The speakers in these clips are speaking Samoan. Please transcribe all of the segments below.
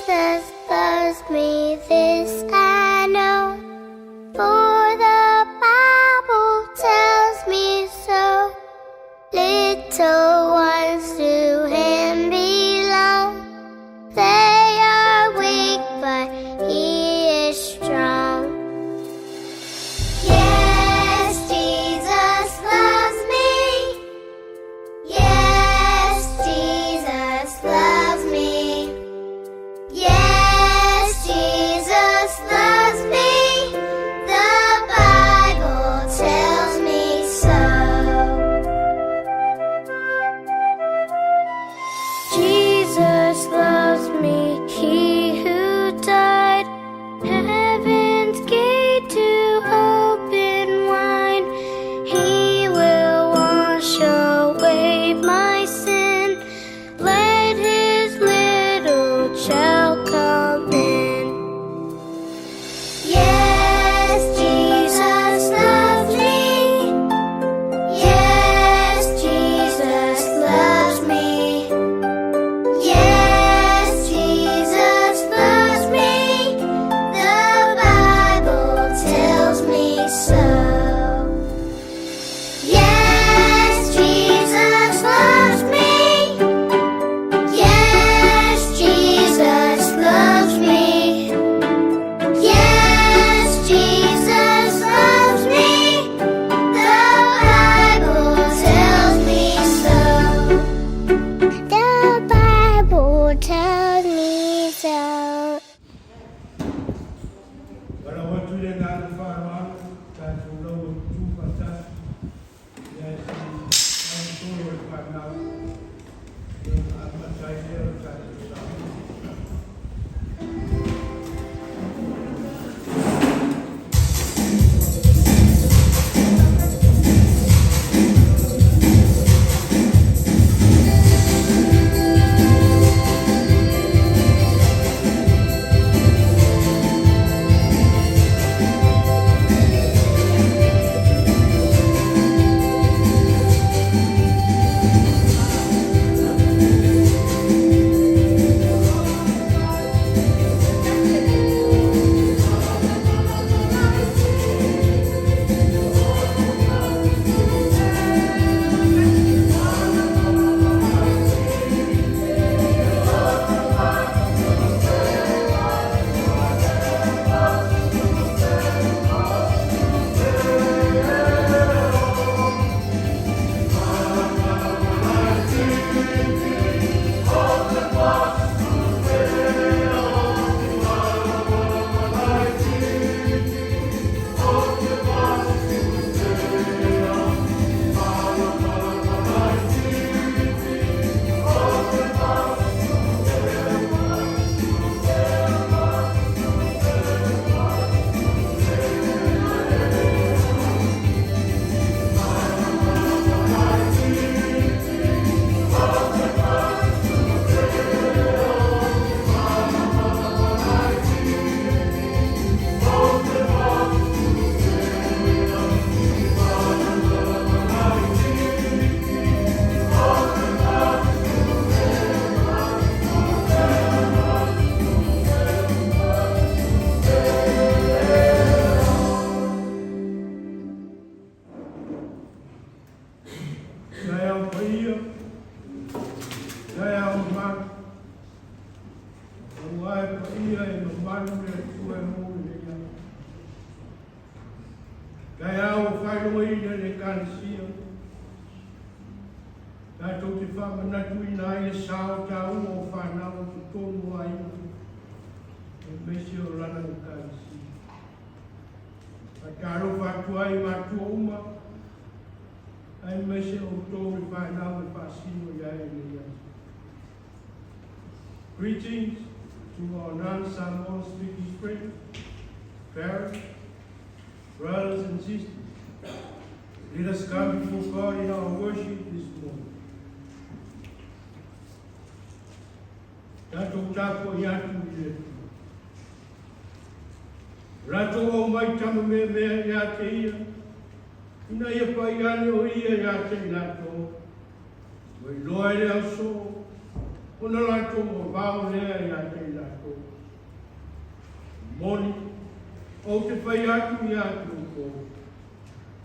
Jesus loves me, this I know, for the Bible tells me so. Little ones to him belong. They are weak, but he is strong. Yes, Jesus loves me. Yes, Jesus loves me. Yes, Jesus loves me. The Bible tells me so. Jesus loves me, he who died, heaven's gate to open wide. He will wash away my sin. Let his little child come in. Yes, Jesus loves me. Yes, Jesus loves me. Yes, Jesus loves me. The Bible tells me so. Yes, Jesus loves me. Yes, Jesus loves me. Yes, Jesus loves me. The Bible tells me so. The Bible tells me so. Valaau atu i le agaga faaaloalo tatou lau e tutu faatasi i aso tolu o le fanau ia ona amata ai lea o le tatou saoa. Taeao paia, taeao mamalu, aua e paia e mamalu le Atua e mou i le aso. Taeao ua faailogaina i le Ekalesia, tatou te faamanatuina ai le sao taua o fanau i totonu o aiga, aemaise o lana Ekalesia. Faatalofa atu ai i matua uma, aemaise outou le fanau e faasino i ai lenei aso. Greetings to our non-Samoan speaking friends, parents, brothers and sisters. Let us come before God in our worship this morning. Tatou tapuai atu i le Atua. Latou aumai tama meamea ia te ia, ina ia pai ane o ia ia te i latou, ua iloa e le ausoo. Ona latou vavao lea ia te i latou. Moni, ou te fai atu ia te outou,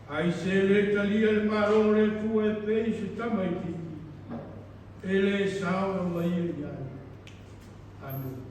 ai se lē talia le Malo o le Atua e pei se tamaitiiti, e lē sao lava ia i ai. Amene.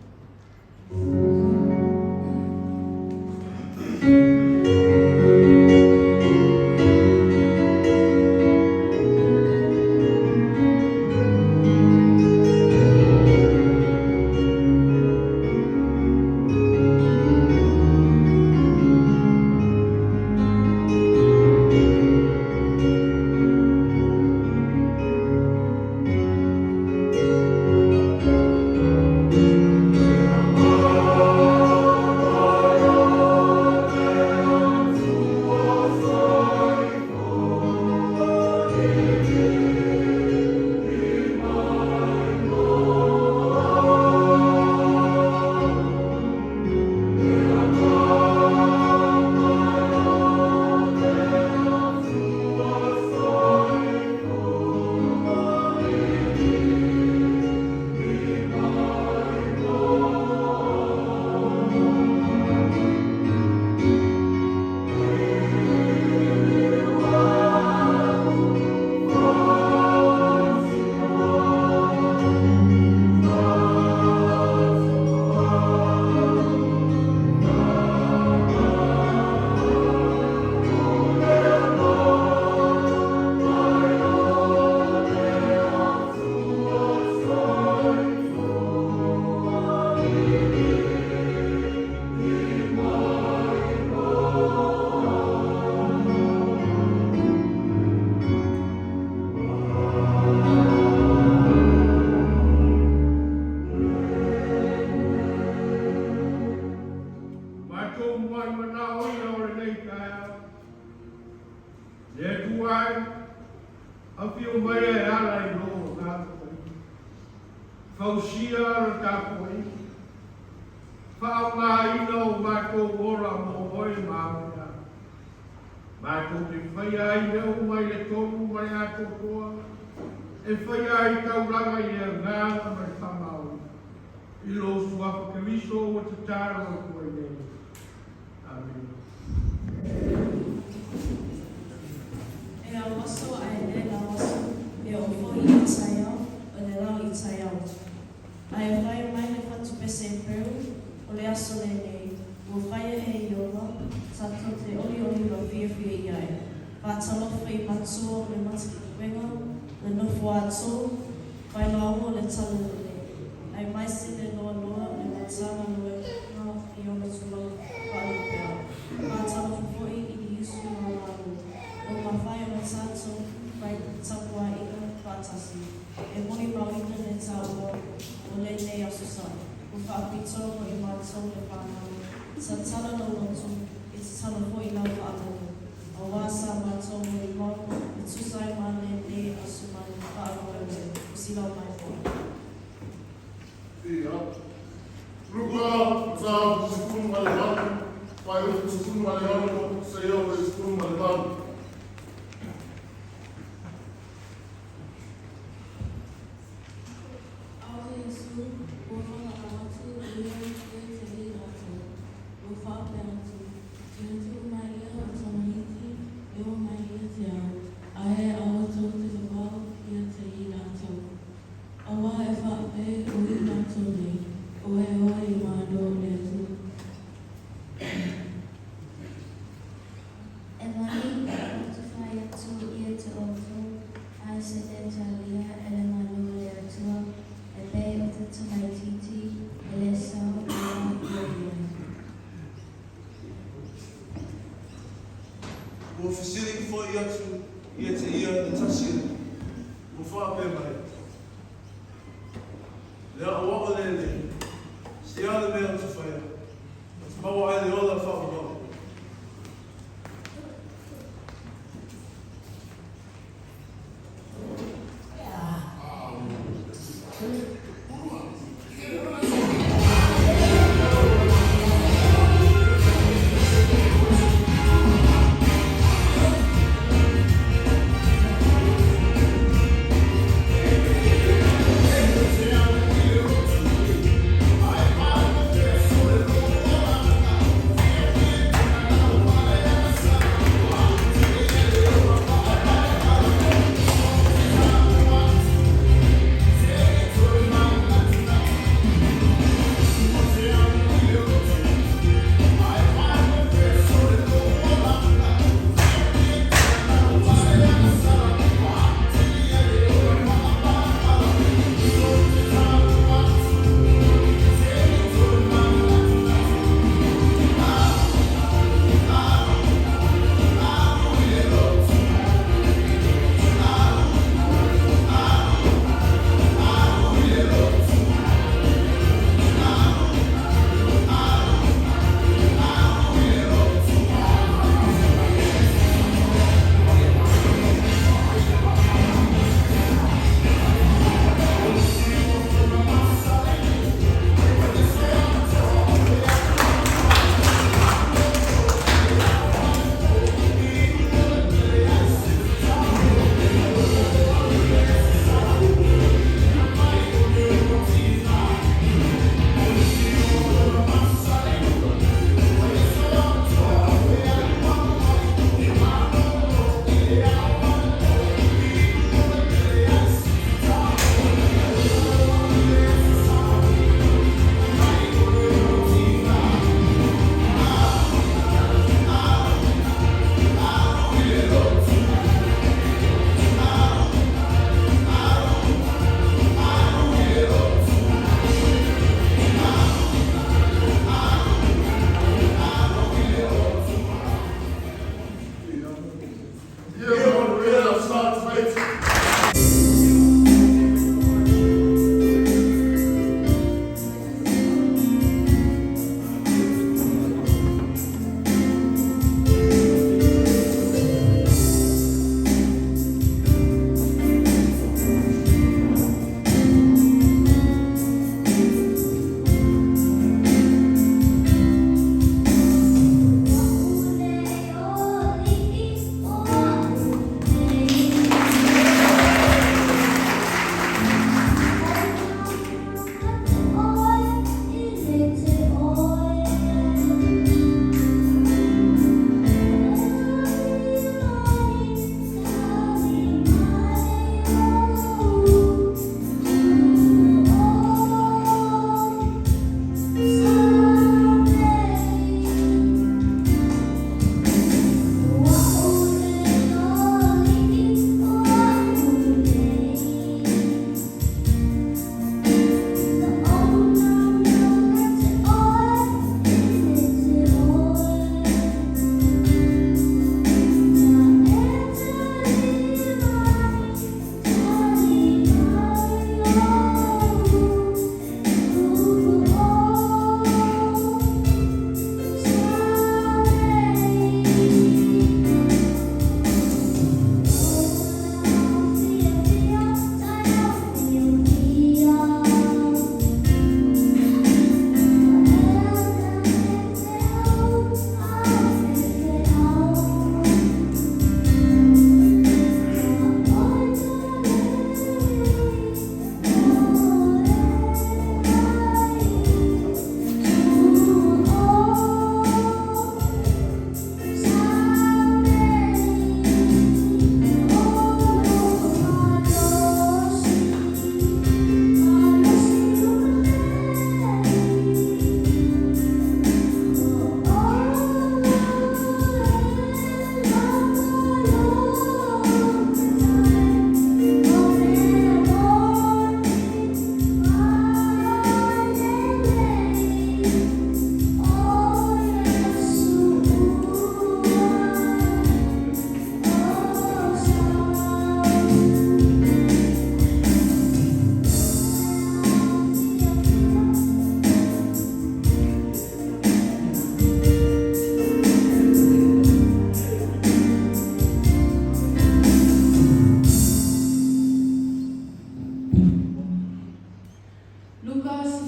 Matou muai manaoina o lenei taeao, Le Atua e, afio mai e ala i lou Agaga Paia, fausia le tapuaiga, faaaogaina o matou ola mo Oe ma ao e ao. Matou te faia ai mea uma i le tonu ma le atoatoa, e faia ai taulaga i le agaga ma le faamaoni, i lou Suafa Keriso ua tatalo atu ai nei. Amene. E auaso ae lē lauaso, e oo foi i le taeao, o le lao i taeao. Ae fai mai le fatupese Epereu, O le aso lenei, ua faia e Ieova, tatou te olioli ma fiafia i ai. Faatalofa i matua o le Matapuega, le nofo a Tou, Failauga o le Talalelei, aemaise le loaloa o le Matagaluega i ona tulaga faalupea. Faatalofa foi i Iusu ma Malo, ua mafai ona tatou fai tapuaiga faatasi. E molimauina le taua o lenei Aso Sa. Ua faapitoa mo i matou le whānau. Tatala lou loto, e tatala foi lau faalogo, auā sa matou molimau e tusa ai ma lenei aso ma le faamoemoe o silau mai foi. Ia. Luka, mataupu 18, fuaiupu 16 seia oo i le 18. Ao Iesu, ua faagaa atu ia ia te i latou, ua faapea atu, Te atu mai ia o tamaiti e o mai ia te au, ae aua tou te vavao ia te i latou. Auā e faapei o i latou nei, o e oa i malo o le Atua. E moni, ou te fai atu ia te outou, ai se lē talia e le Malo o le Atua, e pei o te tamaitiiti, e lē sao loa ia i ai. Ua fesili foi atu ia te ia le tasi, ua faapea mai, Le aʻoaʻo lenei, se a le mea ou te faia, ou te maua ai le ola faavavau?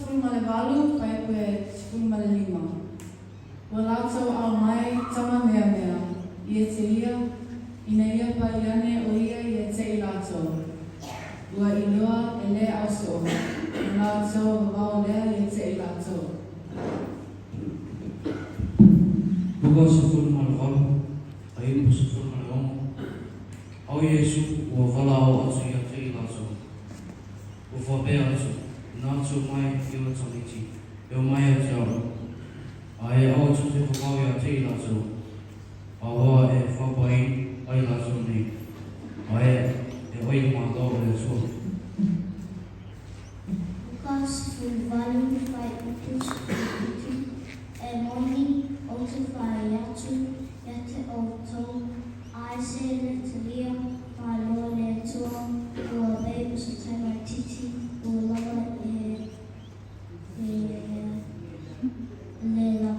18, fuaiupu e 15. Ua latou aumai tama meamea ia te ia, ina ia pali ane o ia ia te i latou. Ua iloa e le ausoo, ona latou vavao lea ia te i latou. Luka 18, fuaiupu 16. A o Iesu ua valaau atu ia te i latou, ua faapea atu, Ina atu mai i o tamaiti, e omai ia te a'u, a e aua tou te vavao ia te i latou, auā e faapaī ai latou nei, a e oi le Malo o le Atua. Luka 18, fuaiupu 17, E moni ou te fai atu ia te outou, ai se le talia Malo o le Atua, ua pei o se tamaitiiti ua lava e le la.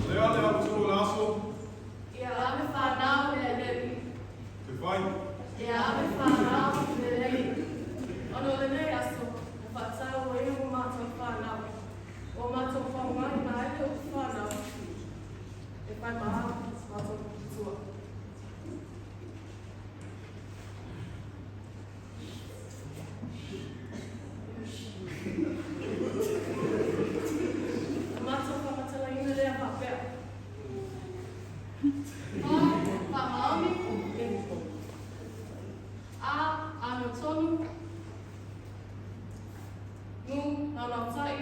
O le a le autū o le aso, Ia ave whanau le aleli. te whai. Ia ave whanau le aleli. Ona o lenei aso, e whaatau o ia o mātou whanau. O mātou whaungai na ele o whanau. E whai maha, mātou tua. O mātou whamatalaina lea whapea. Fa, whamaoni. A, ano tonu. Nu, naunautai.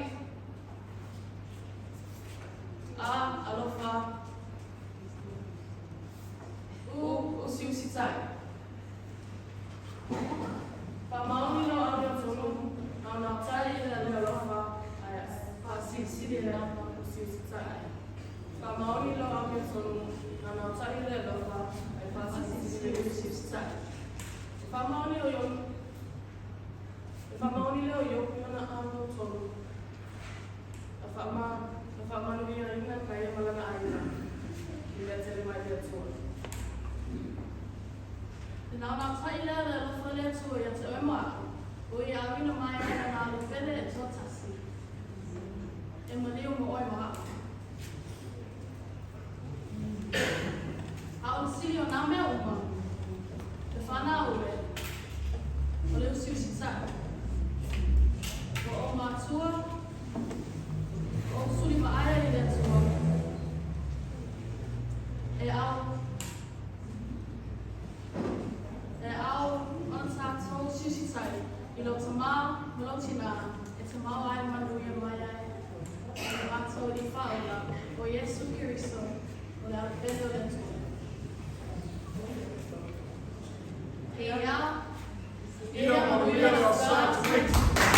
A, alofa. U, usiusitai. Whamaoni no au tonu, naunautai i le le alofa, ai whaasilisili le usiusitai. Whamaoni lo au tonu, naunautai i le alofa, ai whaasilisili le usiusitai. Whamaoni o yon, whamaoni leo i oku ona ano tonu. A whaama, a whaamanuia ina ka ia malanga aina. I mea tele mai le Atua. Te naunautai lea le alofa le Atua ia te oe ma au. O ia awina mai ai na alo pele e tuatasi. E maliu mo oe ma au. A o le sili o nā mea uma, te whanau ule, o le usiusitai. O o mātua, o o suli maaia i le Atua. E au, e au ona tātou usiusitai i lau tamā ma lau tinā e te mau ai manuia mai ai. O le mātou i whaola o Iesu Keriso o le arapele o le Atua. Ia, Ia manuia le aso.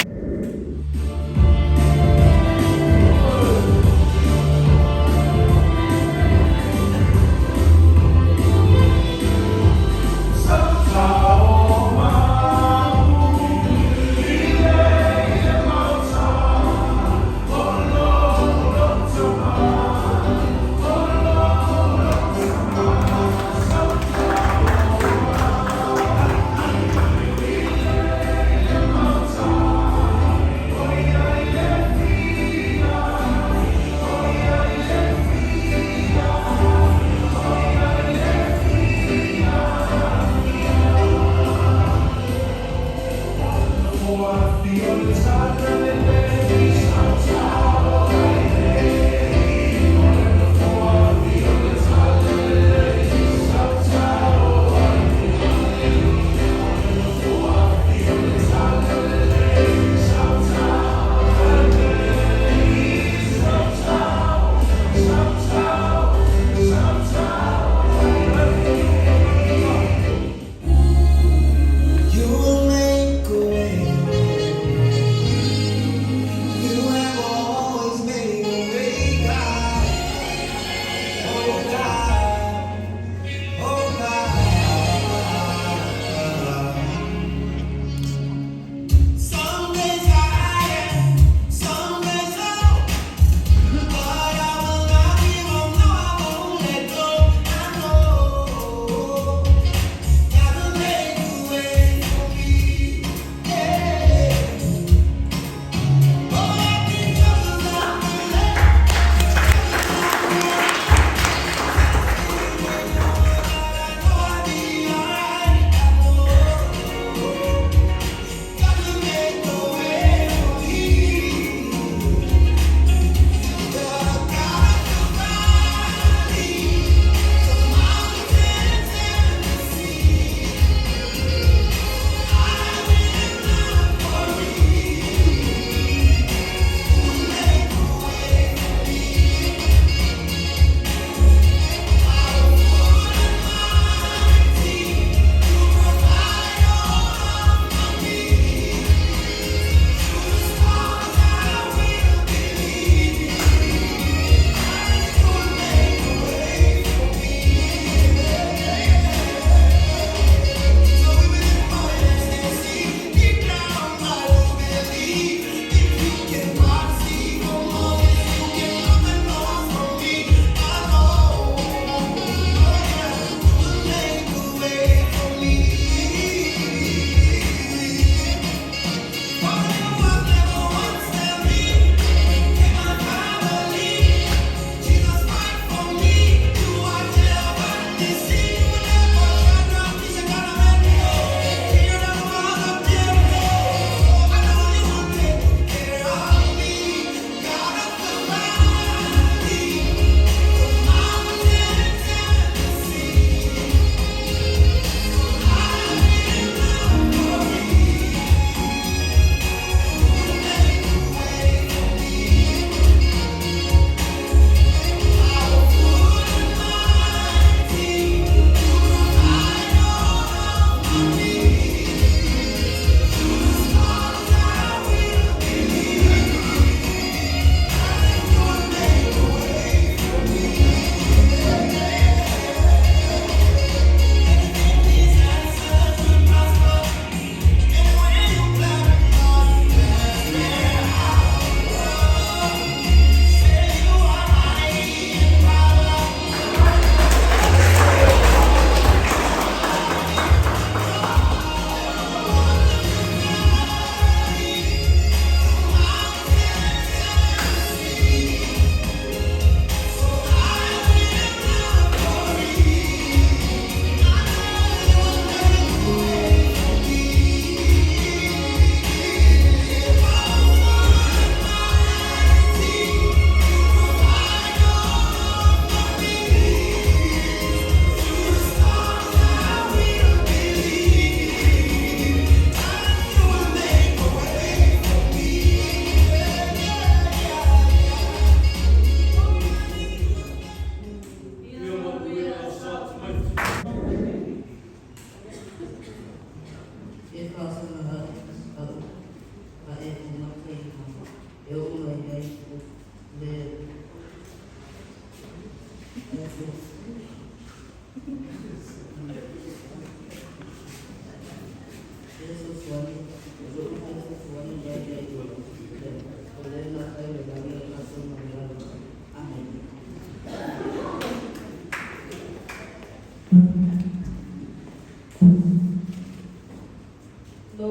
Lou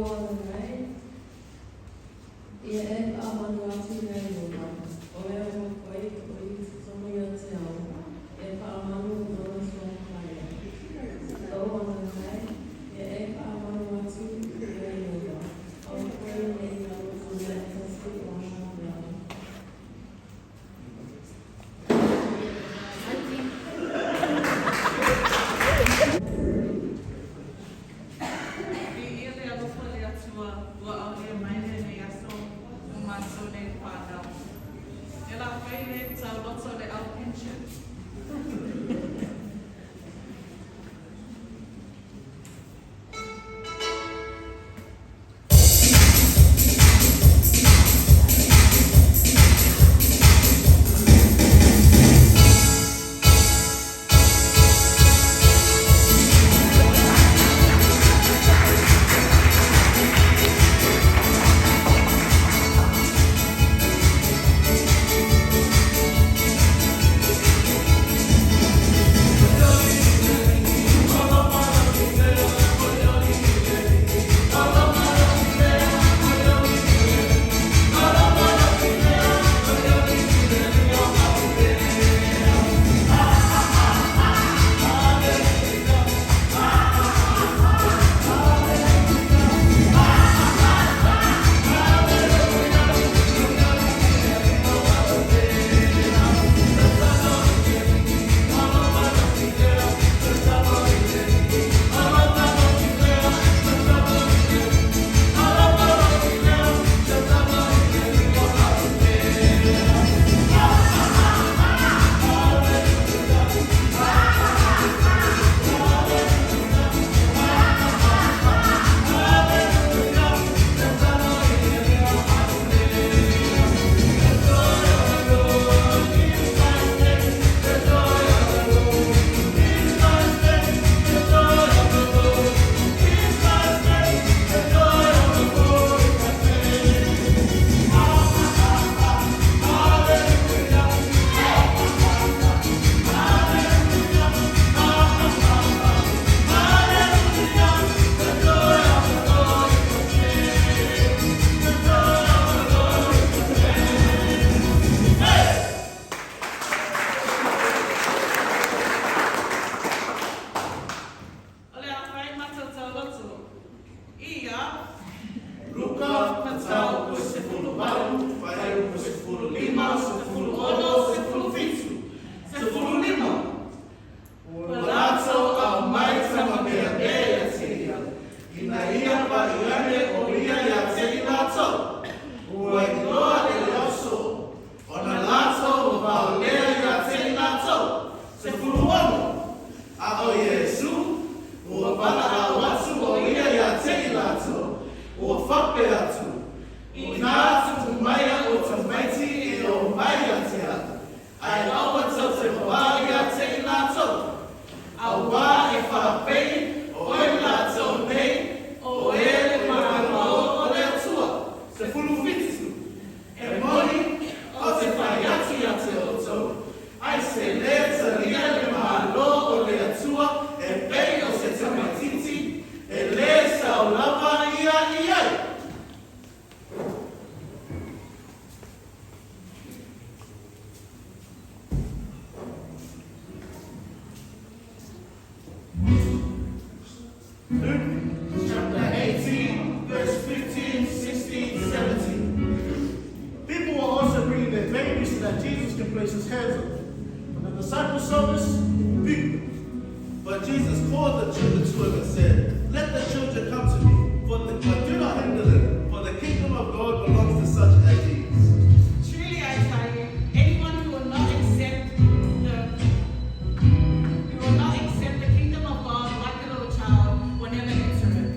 Agaga e, ia e faamanu atu ia Ieova, o e ua fai o i totonu ia te au, e faamanu i Lona Suafa Paia. Lou Agaga e, ia e faamanu atu ia Ieova, aua foi ne i galo se mea e tasi o ana mea. Viia le alofa o le Atua ua aulia mai lenei aso mo matou nei fanau. E la fai le tauloto le au pension. O le a fai matou tauloto. Ia. Luka, Mataupu 18, fuaiupu 15, 16, 17, 15. Ua latou aumai tama meamea ia te ia, ina ia pa'i ane o ia ia te i latou. Ua iloa e le au soo, ona latou vavao lea ia te i latou. 16. A o Iesū, ua valaau atu o ia ia te i latou, ua faapea atu, Inā tuu maia o tamaiti e oo mai ia te a'u, ae aua tou te vavā ia te i latou, auā e faapei o e latou nei o e le Malo o le Atua. 17. E moni, ou te fai atu ia te outou, ai se lē talia le Malo o le Atua e pei o se tamaitiiti, e lē sao lava ia i ai. Luke chapter 18, verse 15, 16, 17. People were also bringing their babies so that Jesus can place his hands on them. When the disciples saw this, they rebuked them. But Jesus called the children to him and said, Let the children come to me, for the, but do not hinder them, for the kingdom of God belongs to such as these. Truly I tell you, anyone who will not accept the who will not accept the kingdom of God like a little child will never enter it.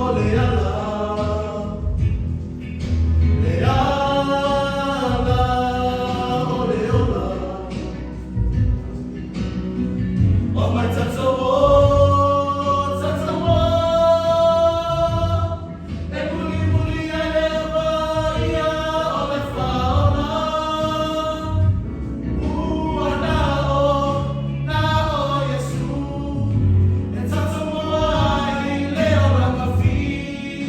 o le ala. Le ala o le ola. O mai tatau o, tatau o. E muli muli ai le vaia o le whaona. Ua na o, na o Iesu. E tatau ai le olanga whitu.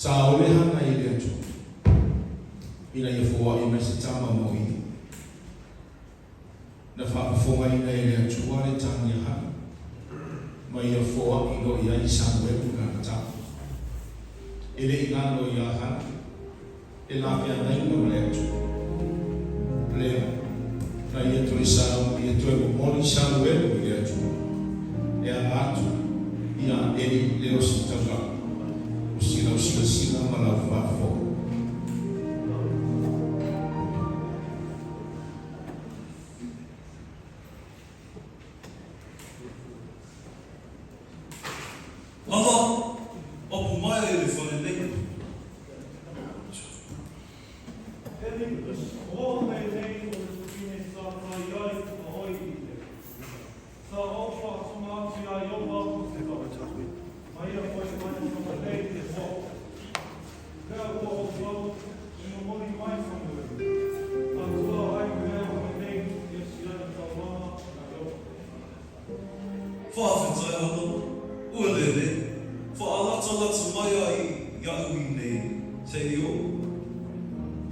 Sa ole Hana i le Atua ina ia foaʻi mai se tama mo ia. Na faafofogaina e le Atua le tagi a Hana, ma ia foaʻi loa i ai Samuelu lana tama. E le i galo iā Hana le la feagaiga ma le Atua. Lea, na ia toe sa, ia toe momoli Samuelu i le Atua, e aga atu iā Eli le ositaulaga, o si lau silasila ma lau faafofoga. Ana, apu mai ai le whare nei. Eli, o mei nei o le tupine sa tai ai a oi i te. Sa ou whaatonga atu i a Iopa o te tau. Ma ia whai mai o tama nei te hoa. Pea ua outou i momoli mai Samuelu. Atua ai mea o mei nei ia siana taulanga na Iopa. Whaawhetai ana, ua lele, whaalatalata mai ai iaʻu i nei, sei o,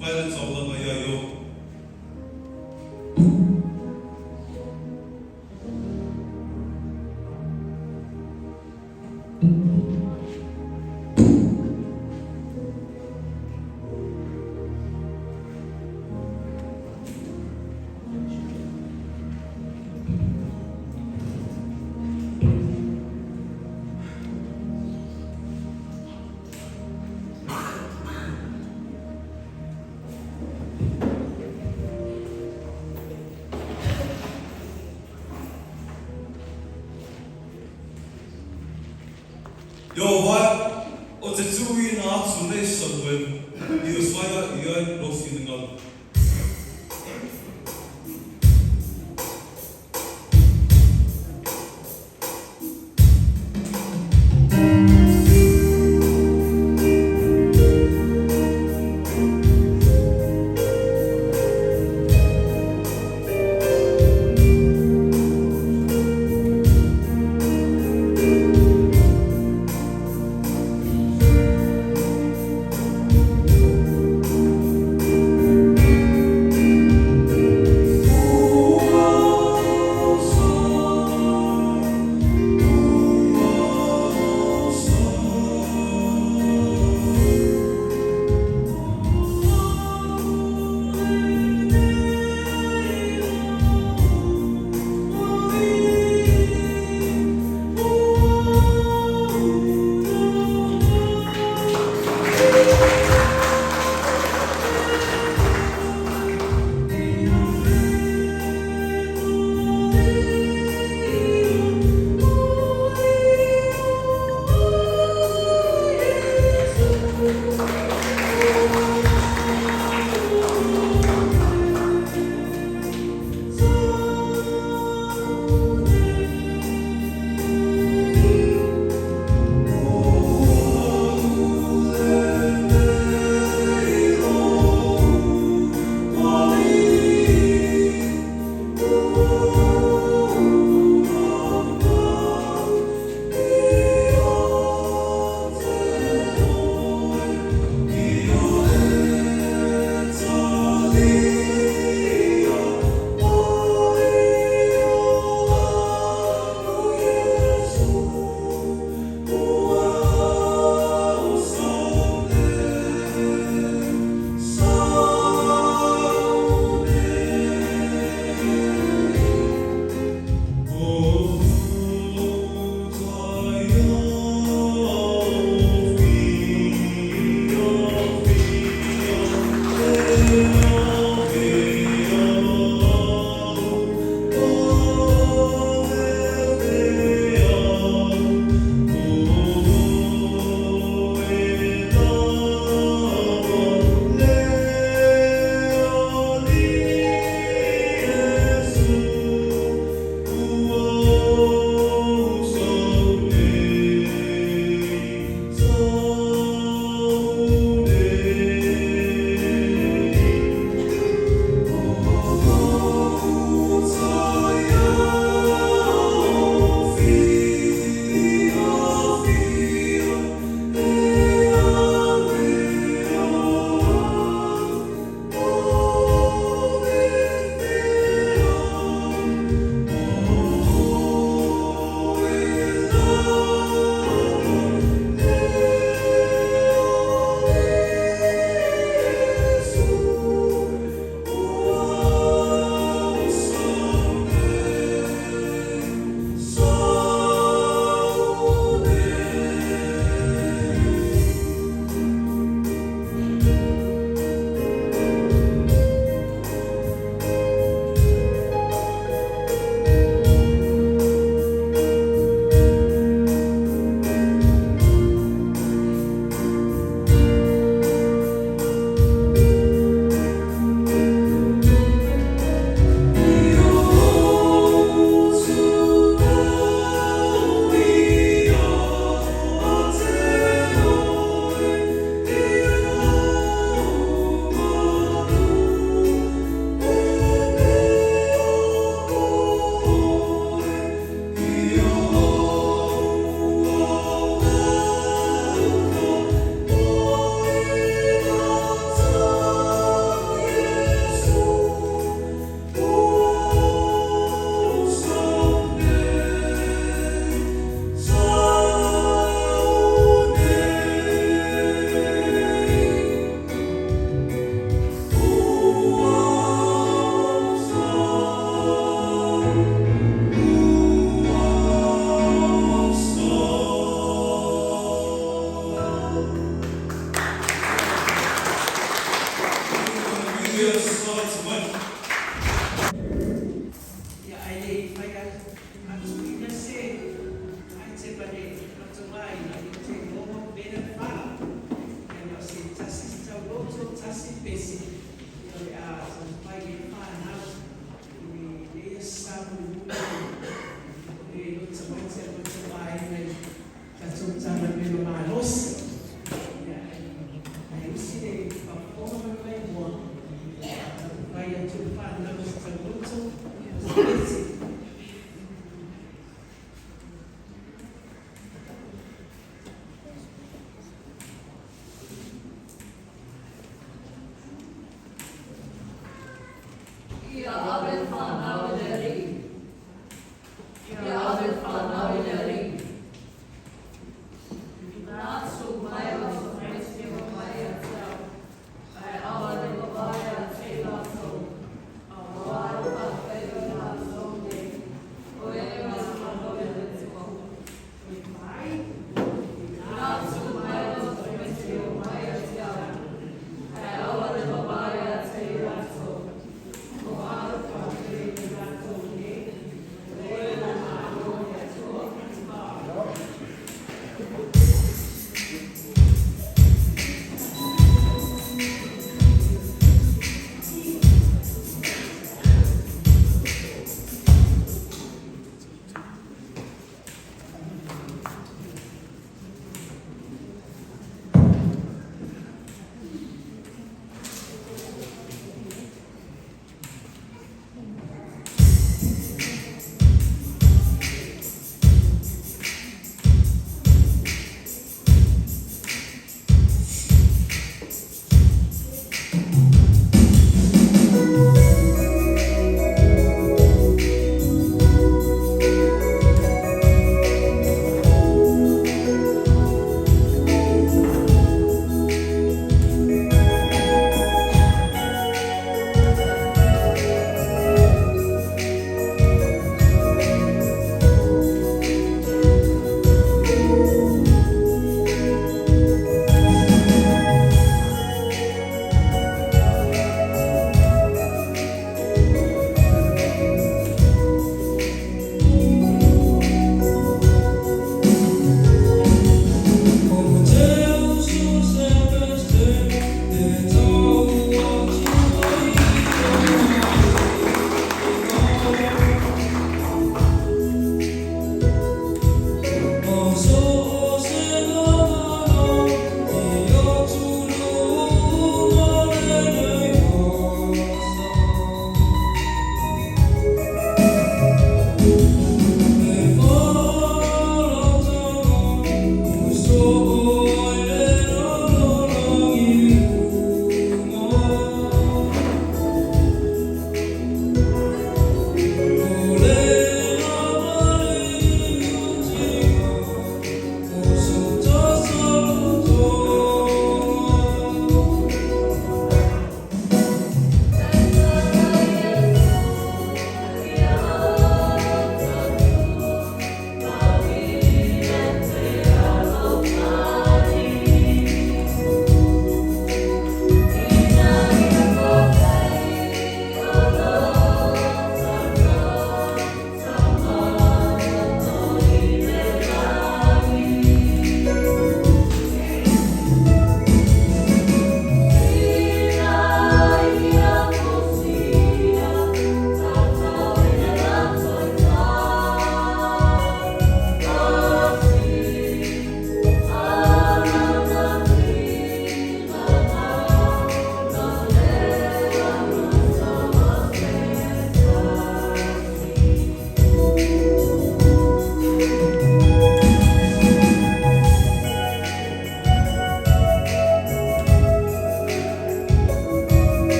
whai le taulanga ia Iopa. Iowae, o te tūina atu nei Samuel, i uwhaia i ai lo whinengalo.